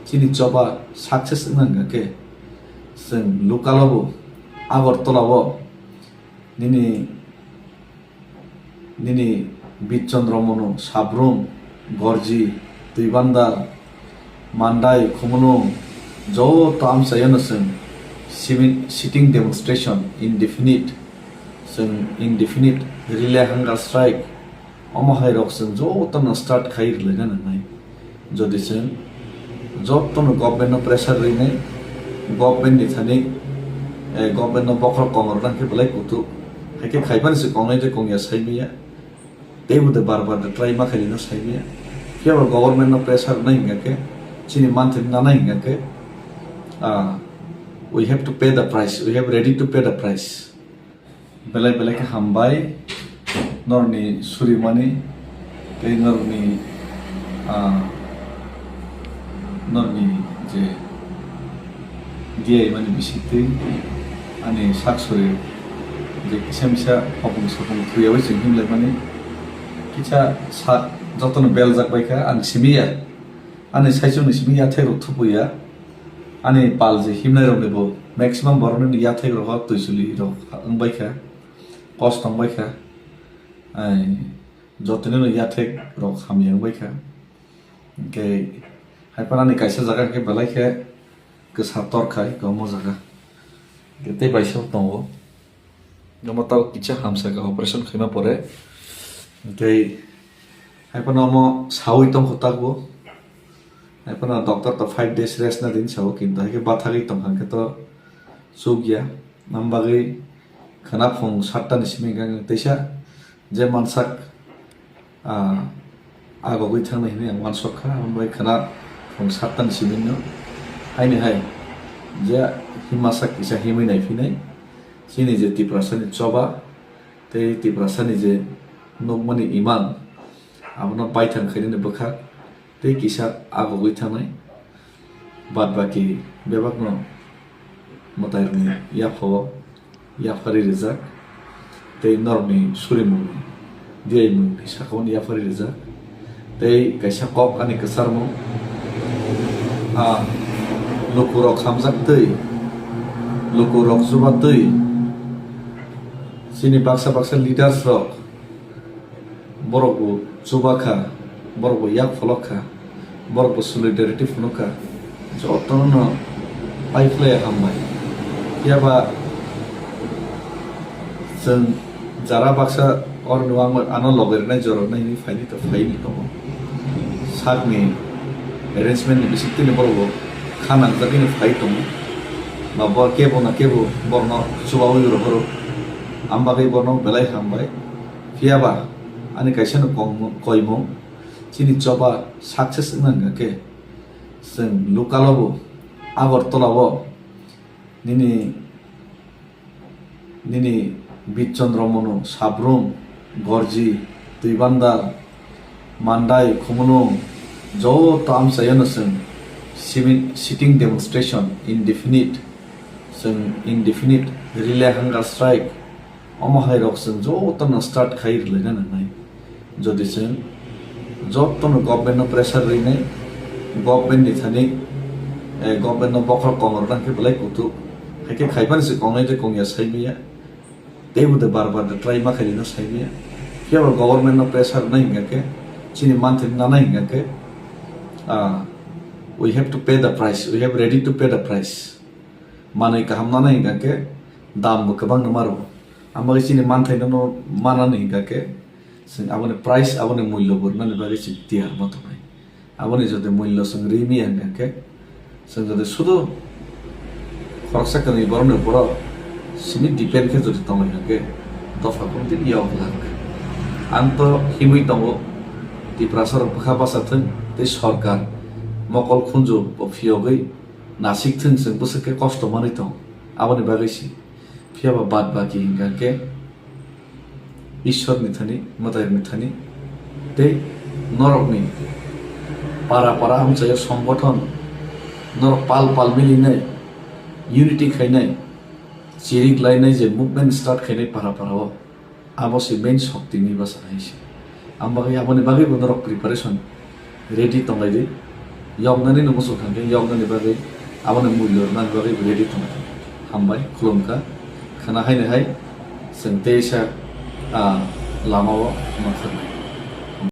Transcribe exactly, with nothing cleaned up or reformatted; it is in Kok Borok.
Chini choba success wngna hingka khe, chwng local o bo, Agartala o nini, nini Bit Chandra Manu, Sabrum, Gorji, Twibandal, Mandai, Khumulwng, joto amchaiyano chwng simi-, sitting demonstration, indefinite, chwng indefinite relay hunger strike, omo hai rok chwng jotono start khai rwlaina nangnai. Jodi chwng jotono government no pressure rwinai, government ni thani, eh, government no bokhorok kong rwna khe belai kutuk. Hai khe khaibani se kongnai de kongya sai manya. Teibo de bar bar de try ma khailino sai manya. Phiya bo government no pressure rwnai hingka khe, chini monthly nanai hingka khe, ah, we have to pay the price, we have ready to pay the price. Belai belai khe hambai norni surimani tei norni, ah, norni je diyaimani bisingtwi ani sak suri je kisa misa hopung sopung thwiyawi chwng himlaimani kisa sa jotono beljak baikha ang simiya. Ani saichungni simi yathai rok thupuya. Ani pal je himnai rokni bo maximum borokni yathai rok twisuli rok wngbaikha, kos tongbaikha. Ai, jotoni no yathai rok hamya wngbaikha. Hingke hai phano ani kaisa jaga hingke belai khe kwsa tor khai, omo jaga. Hingke tei baisa tongo. Omo tabuk kisa hamsa khe operation khaima pore. Hingke hai phano omo sawi tongkho tabuk. Hai phano doctor to five days rest na din sao, kintu hai khe bathagwi tongkha hingke to chukya. Am bagwi khwna phung satta ni simi hingka teisa je mansak, ah, agogwi thangnai hinwi ang uansuk kha, abo bai khwna phung satta ni simi no. Haini hai je himasa kisa himwi naiphinai, chini je Tiprasa ni choba tei Tiprasa ni je nukmani imang, abono baithang khainani bwkhak tei kisa agogwi thangnai. Bad baki bebakno mwtairokni yaphao yapharwi rijak, tei norokni surimungni diyaimungni sakao yapharwi rijak, tei kaisa kok ani kwcharmung, a lukurok hamjaktwi, lukurok chubatwi, chini baksa baksa leaders rok, borok bo chuba kha, borok bo yak pholok kha, borok bo solidarity phunuk kha, jotono no pai phlai hambai. Phiya ba chwng jara baksa oro no ang ano logi rwnai, jora rwnai hinwi phaini to phaini tongo. Sakni arrangement ni bisingtwi ni borok bo kha nangjagwi no phai tongo. Ba bo kebo na kebo borno chubaui rw phuru, am bagwi borno belai hambai. Phiya ba, ani kaisa no kongmo-, koimung, chini choba success wngna hingka khe, chwng local o bo, Agartala o, nini, nini Bit Chandra Manu, Sabrum, Gorji, Twibandal, Mandai, Khumulwng, joto amchaiyano chwng simi-, sitting demonstration, indefinite, chwng indefinite relay hunger strike, omo hai rok chwng jotono start khai rwlaina nangnai. Jodi chwng jotono government no pressure rwinai, government ni thani, eh, government no bokhorok kong rwna khe belai kutuk. Hai khe khaibani se kongnai de kongya sai manya. Teibo de bar bar de try ma khailino sai manya. Phiya bo government no pressure rwnai hingka khe, chini monthly nanai hingka khe, ah, we have to pay the price, we have ready to pay the price. Manwi kaham nanai hingka khe dam bo kwbang no maro. Amo chini manthai no manani hingka khe, chwng aboni price, aboni mullo bo rwnani bagwi chwng tiyar ma tongnai. Aboni jodi mullo chwng ri maya hingka khe, chwng jodi sudu khoroksa kwnwi borokni borok simi depend khe jodi tonglai hingka khe, dopha komti yok lak. Ang to himwi tongo, Tiprasa rok bwkha bacha thwng tei sorkar mokol khunju bo phiyogwi nasik thwng, chwng bwswk khe kosto manwi tong, aboni bagwi se. Phiya ba bad baki hingka khe Ishwar ni thani, mwtai ni thani, tei norok ni para para amchaya songgothon, norok pal pal milinai, unity khainai, chirik lainai je movement start khainai para para o, abo se main shokti ni bwsa hai se. Ang bagwi aboni bagwi bo norok preparation ready tonglai di. Yoknani no muchung thangkhe yoknani bagwi, aboni mulyo rwnani bagwi ready tongkha. Hambai, khulumkha. Khwna haino hai chwng teisa, ah, lamao mangkhornai.